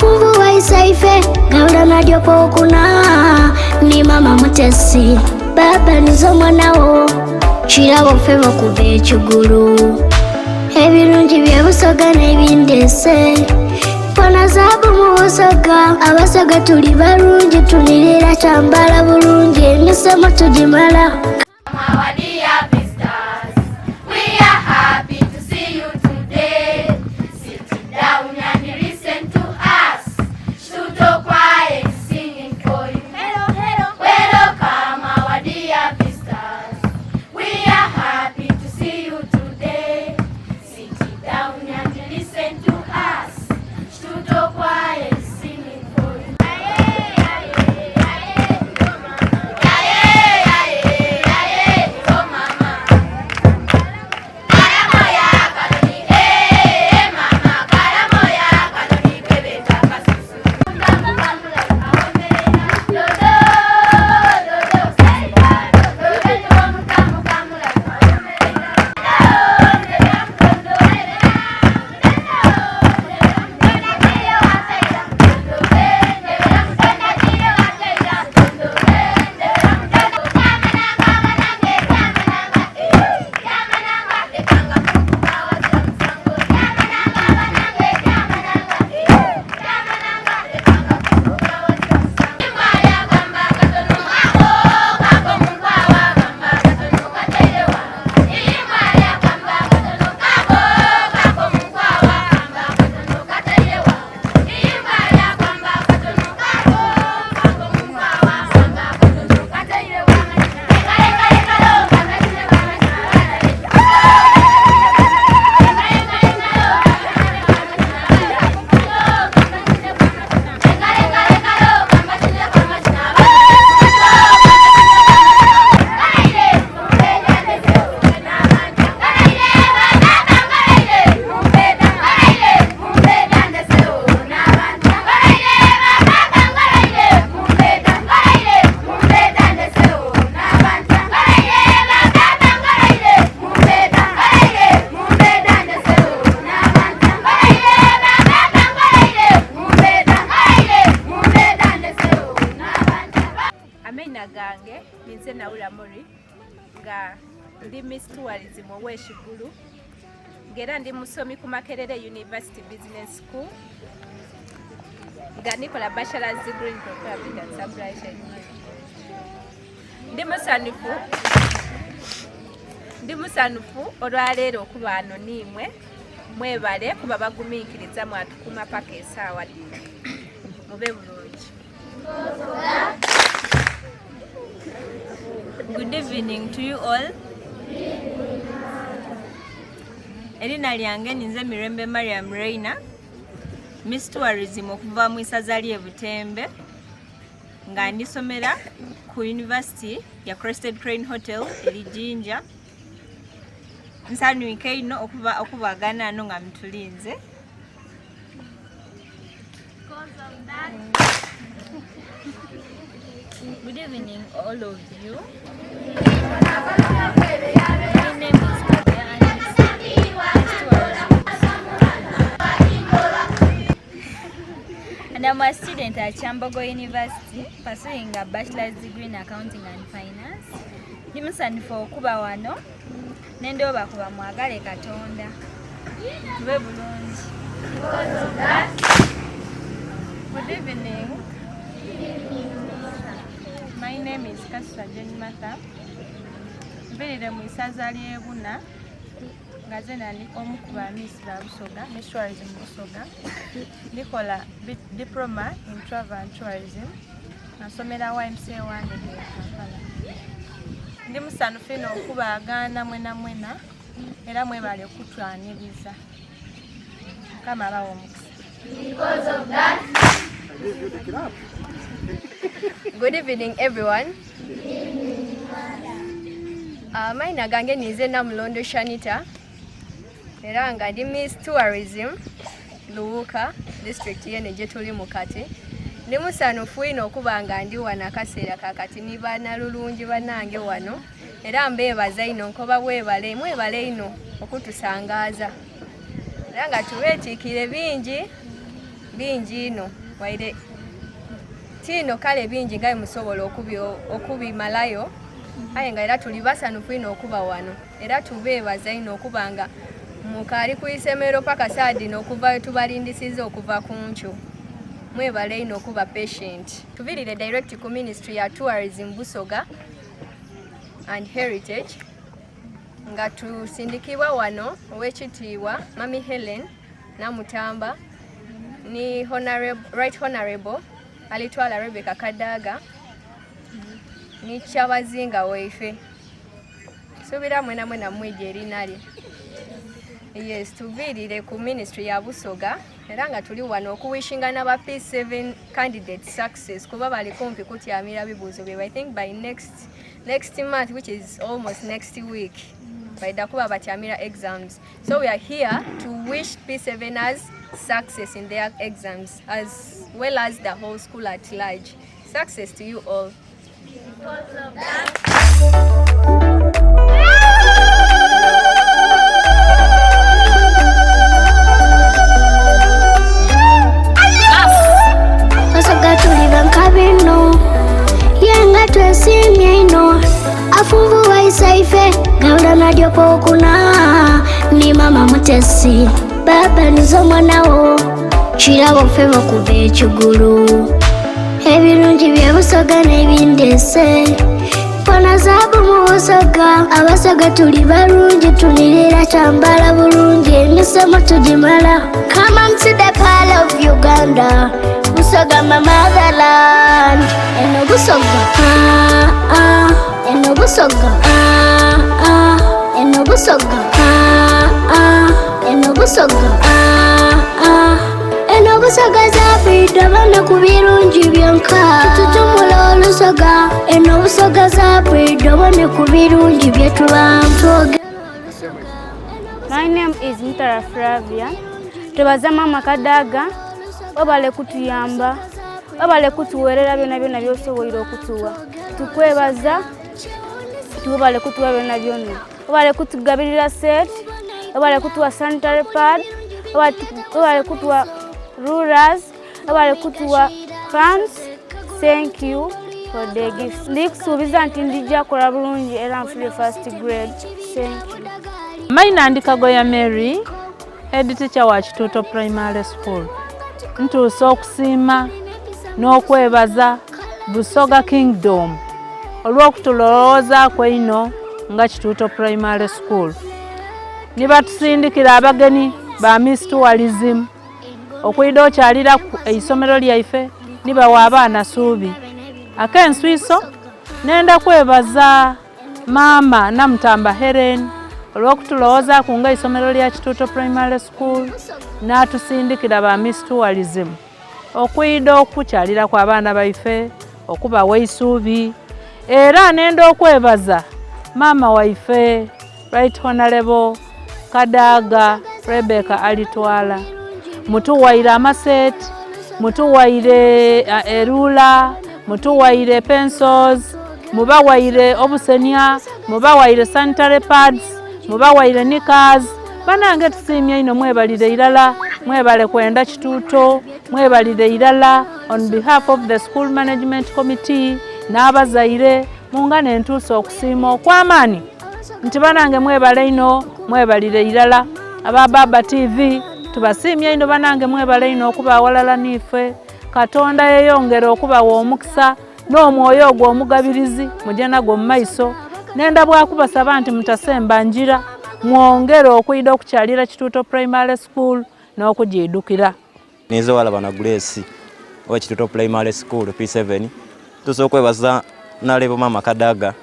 Mafunvu wa Isaife, Gaula na Jopo kuna ni mama Mutesi, baba nizo mwana wo kirabo ffe okuva ekigulu ebirungi bye Busoga n'ebindese fona zaabu mu Busoga Abasoga tuli balungi tunirira kyambala bulungi emisomo tugimala Our dear visitors, we are happy to see you today. Sit down and listen to us. Shuto choir is singing for you. Hello, hello. Welcome, our dear visitors. We are happy to see you today. Sit down and listen to us. Shuto choir is singing for you. Aye, aye, aye, oh mama. Aye, aye, aye, oh mama. Kalamoya kanoni, eh mama, kalamoya kanoni kebeta kasusu. Dodo, dodo, dodo, mutamu kamula, Amenya gange ninze Naula Mori nga ndi Miss Tourism ow'Ekigulu ng'era ndi musomi ku Makerere University Business School nga nikola bachelor's degree in procurement and supply chain management. Ndi musanyufu ndi musanyufu olwaleero okuba ano niimwe mwebale kuba bagumiikiriza mwatukuma paka esaawa dhino mube bulungi. Good evening to you all. Erina lyange ninze Mirembe Mariam Reina, Miss Tourism okuva mu isaza ly'e Butembe nga ndisomera ku University ya Crested Crane Hotel eri Jinja. Nsanwike ino okuba okubagana ano nga mutulinze. Good evening, all of you. My name is Kabia and I'm a student at Kyambogo University pursuing a bachelor's degree in accounting and finance. Ndi musanyufu okuba wano nendooba kuba mwagale Katonda. Tube bulungi. Good evening. My name is Kasita Jane Martha. Nviirire mu isaza ly'e Buna nga ze nali omu ku ba Miss ba Busoga, Miss Tourism Busoga. Ndikola diploma in travel and tourism. Nga nsomera YMCA Wandegeya e Kampala. Ndi musanyufu ino okubaagaana mwena mwena era mwebale kutwaniriza. Mukama abawe omukisa. Because of that, Good evening everyone. Amaina gange ninze Namulondo Shanita era nga ndi Miss Tourism Luwuka district yene gye tuli mu kati. Ndi musanufu ino okuba nga ndi wano akaseera kakati ni banalulungi bannange wano era mbeebaza ino nkoba bwebale mwebale ino okutusangaaza era nga tubeetiikire bingi. Bingi inho waire ti inho kale bingi nga bwemusobola okubimalayo aye nga era tuli basanhufu inho okuba wano era tubeebaza inho okuba nga mukaali ku isomero paka saha dhino okuva wetubalindisiza okuva ku nkyo. Mwebale inho okuba patient. Tuviirire direct ku ministry ya tourism Busoga and heritage nga tusindikibwa wano owekitiibwa Mami Hellen Namutamba ni Honorable, Right Honorable Alitwala Rebecca Kadaga ni Kyabazinga waife. Suubira mwena mwena mwija erina lye. Yes, tuviirire ku ministry ya Busoga era nga tuli wano okuwishinga n'aba P7 candidate success kuba bali kumpi kutyamira bibuuzo byebwe. I think by next month which is almost next week baida kuba batyamira exams. So we are here to wish P7ers success in their exams as well as the whole school at large. Success to you all. Basoga tuli bankabino yenga twesimye ino afunvu waisaife gawula nadyopo okuna ni mama mutesi baba nizo mwanawo kirabo ffe bakuva ekigulu ebirungi byebusoga n'ebindese fona zaabu mu busoga abasoga tuli balungi tunirira kyambala bulungi emisomo tugimala come and see the pearl of uganda busoga my motherland eno busoga ah, ah, eno busoga ah, ah, eno busoga ah, ah, eno busoga ah, ah. Eno busoga zabwidde bana ku birungi byonka tutumula olusoga eno busoga zabwidde bone ku birungi byetuba My name is Mutara Flavia. Twebaza Maama Kadaga webale kutuyamba, webale kutuwerera byona byona byosoboire okutuwa. Tukwebaza webale kutuwa byona byona. Webale kutugabirira set, webale kutuwa sanitary pad, webale kutuwa rulers, webale kutuwa pants. Thank you for the gifts. Ndikusuubiza nti ndijja kola bulungi era nfune first grade. Thank you. Maina ndi Kagoya Mary, head teacher wa Kituuto Primary School. Ntuusa okusiima n'okwebaza Busoga Kingdom olw'okutulowoozaako einho nga Kituuto Primary School. Ni batusindikira abagenyi ba Miss Tourism okwidha okyaliraku eisomero lyaife ni bawa abaana suubi. Ak'enswiso nenda kwebaza Maama Namutamba Hellen olw'okutulowoozaku nga eisomero lya Kituuto Primary School n'atusindikira ba Miss Tourism okwidha okukyaliraku abaana baife okubawa eisuubi. Era nenda okwebaza maama waife Right Honorable Kadaga Rebecca Alitwala, mutuwaire amaseeti, mutuwaire eruula, mutuwaire pencils, mubawaire obusenia, mubawaire sanitary pads, mubawaire knickers. Banange tusiimye inho mwebalire irala, mwebale kwenda Kituuto, mwebalire irala on behalf of the school management committee n'abazaire mungane ntuuse okusiima okw'amaani nti banange mwebale inho mwebalire irala. Aba Baba TV tubasiimye inho banange mwebale inho okuba awalala niife. Katonda yeyongere okubawa omukisa n'omwoyo ogwo omugabirizi muje nagwo mu maiso. Nenda bwakubasaba nti mutasemba njira mwongere okwidha okukyalira Kituuto Primary School n'okugiidukira. Ninze Walabana Grace owe Kituuto Primary School P7. Tusobola okwebaza Nalebo Maama Kadaga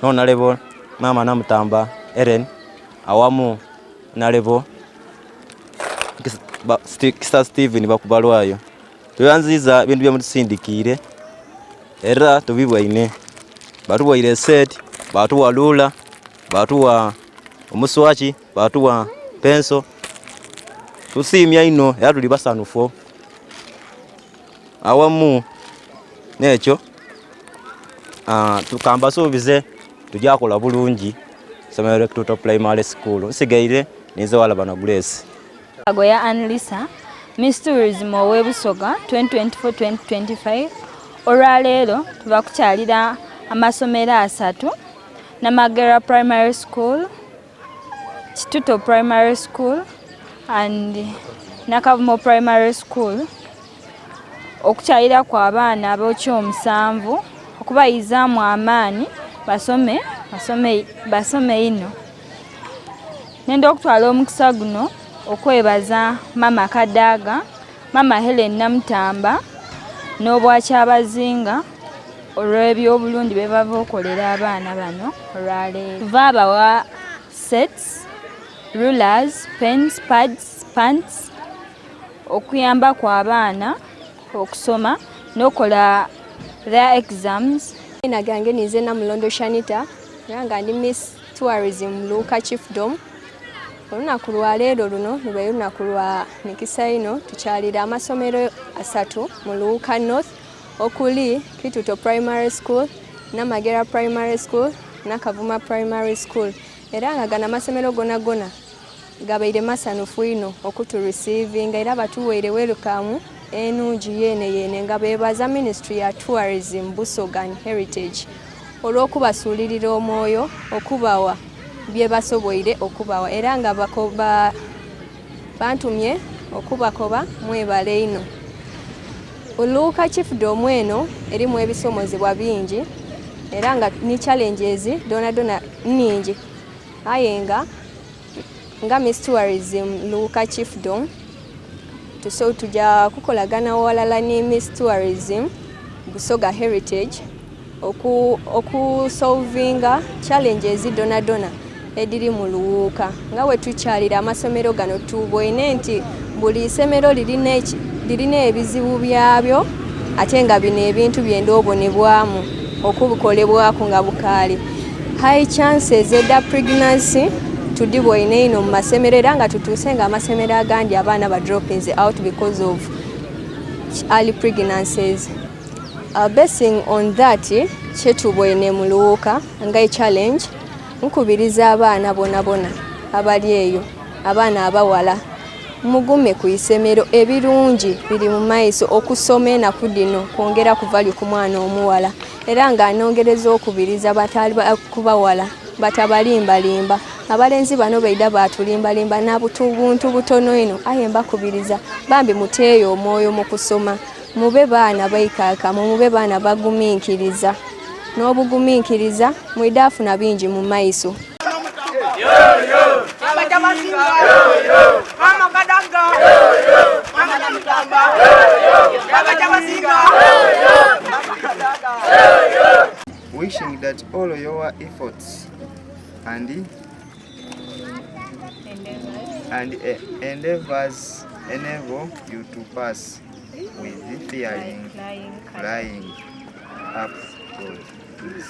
n'Onalebo Maama Namutamba Ellen awamu Nalebo Kisa Steven Bakubalwayo. Tweyanziiza ebintu byemutusindikiire era tubibwaine. Batuwaire eseti, batuwa luula, batuwa omuswaki, batuwa penso. Tusiimye inho era tuli basanhufu. Awamu n'ekyo, kambasuubize tugya kola bulungi eisomero lya Kituuto Primary School. Nsigaire ninze Walabana Grace. Kagoya Anlisa, Miss Tourism ow'e Busoga 2024-2025 olwaleero tuva kukyalira amasomero asatu Namagera Primary School, Kituto Primary School and Nakavumo Primary School okukyaliraku abaana ab'ekyomusanvu okubayizaamu amaani basome basome basome inho. Nenda okutwala omukisa guno okwebaza Maama Kadaga, Maama Hellen Namutamba n'Obwakyabazinga olw'ebyobulungi bye bava okolera abaana bano olwaleero. Baabawa sets, rulers, pens, pads, pants okuyambaku abaana okusoma n'okola their exams. Amina gange ninze Namulondo Shanita era nga ndi Miss Tourism Luuka Chiefdom. Olunaku lwa leero luno lubaire lunaku lwa mikisa inho tukyalire amasomero asatu mu Luuka North okuli Kituto Primary School, Namagera Primary School, Nakavuma Primary School era nga gano amasomero gonagona gabaire masanhufu inho okutureceivinga era batuweire welcome enungi yene yene nga bebaza Ministry ya Tourism Busoga and Heritage olw'okubasulirira omwoyo okubawa byebasoboire okubawa era nga bantumye okubakoba mwebale inho. Luuka Chiefdom eno erimu ebisomozebwa bingi era nga ni challenges dhonadhona nhingi aye nga nga Miss Tourism Luuka Chiefdom tuso tuja kukolagana ghalala ni Miss Tourism Busoga Heritage oku okusolvinga challenges dhonadhona edhiri mu Luwuuka. Nga bwe tukyalira amasomero gano tuboine nti buli isomero lirina ebizibu byabyo ate nga bino ebintu byenda obonebwamu okubikolebwaku nga bukaali. High chances edha pregnancy tudhiboine inho mu masomero era nga tutuuse nga amasomero agandi abaana ba droppinze out because of early pregnancies. Basing on that kyetuboine mu Luwuuka nga e challenge, nkubiriza abaana bonabona abali eyo, abaana abawala, mugume ku isomero ebirungi biri mu maiso. Okusoma enaku dhino kwongera ku value ku mwana omuwala era nga anongereza okubiriza batali kubawala batabalimbalimba. Abalenzi bano baidha batulimbalimba na buntu butono inho, aye mbakubiriza bambi muteeyo omwoyo mu kusoma. Mube baana baikakamu, mube baana baguminkiriza. N'obuguminkiriza mwidha afuna bingi mu maiso. Wishing that all your efforts and endeavors enable you to pass with fearing flying up God is.